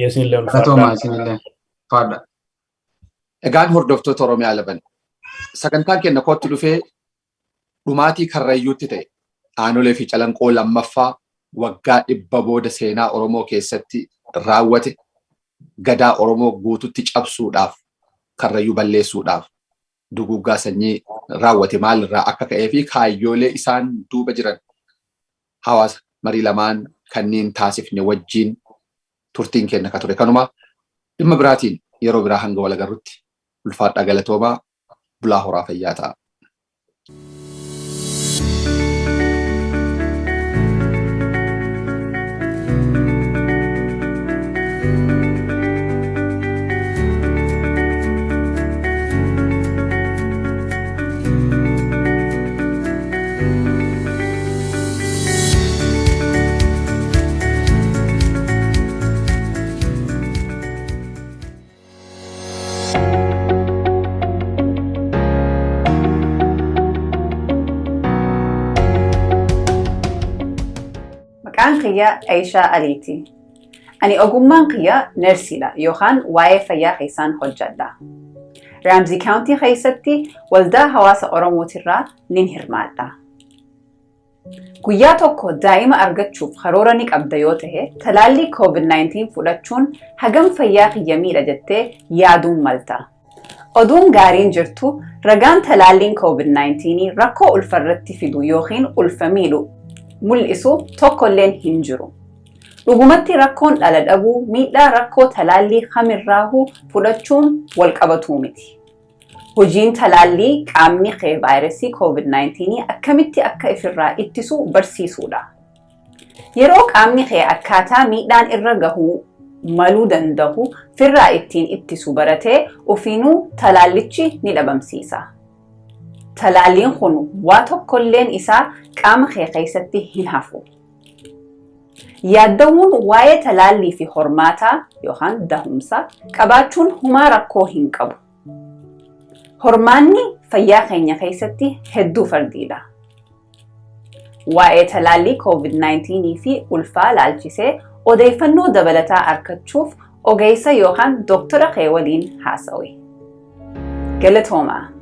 Isinillee Galatoomaa ulfaadhaa. Isinillee. Ulfaadha. Egaan hordoftoota Oromiyaa laban, sagantaan keenya kootti dhufee dhumaatii Karrayyuutti ta'e, Aanolee fi Calanqoo lammaffaa waggaa 100 booda seenaa Oromoo keessatti raawwate, gadaa Oromoo guututti cabsuudhaaf, Karrayyuu balleessuudhaaf duguuggaa sanyii raawwate maalirraa akka ka'ee fi kaayyoolee isaan duuba jiran hawaasa marii lamaan kanneen taasifne wajjiin turtiin keenya ka ture kanuma. Dhimma biraatiin yeroo biraa hanga wal agarrutti ulfaadhaa, galatoomaa, bulaa horaa, fayyaa ta'a. Maqaan kiyya Aishaa Aliiti. Ani ogummaan kiyya neersiidha yookaan waa'ee fayyaa keessaan hojjedha. Ramsey County keessatti waldaa hawaasa Oromootirraa nin hirmaadha. Guyyaa tokko daa'ima argachuuf karoora ni qabda yoo ta'e, talaallii COVID-19 fudhachuun hagam fayyaa kiyya miidha jettee yaaduun malta. Oduun gaariin jirtu, ragaan talaalliin COVID-19 rakkoo ulfarratti fidu yookiin ulfa miidhu mul'isu tokkolleen hin jiru. Dhugumatti rakkoon dhala dhabuu miidhaa rakkoo talaallii kamirraahuu fudhachuun wal qabatuu miti. Hojiin talaallii qaamni kee vaayirasii COVID-19 akkamitti akka ifirraa ittisu barsiisuudha. Yeroo qaamni kee akkaataa miidhaan irra gahuu maluu danda'u firraa ittiin ittisu baratee, ofiinuu talaallichi ni dhabamsiisa. Talaalliin kun waa tokkolleen isaa qaama kee keessatti hin hafu. Yaadda'uun waa'ee talaallii fi hormaataa yookaan dahumsa qabaachuun humaa rakkoo hin qabu. Hormaanni fayyaa keenya keessatti hedduu fardiidha. Waa'ee talaallii COVID-19 fi ulfaa laalchisee odeeffannoo dabalataa argachuuf ogeessa yookaan doktora kee waliin haasawi. Galatoomaa.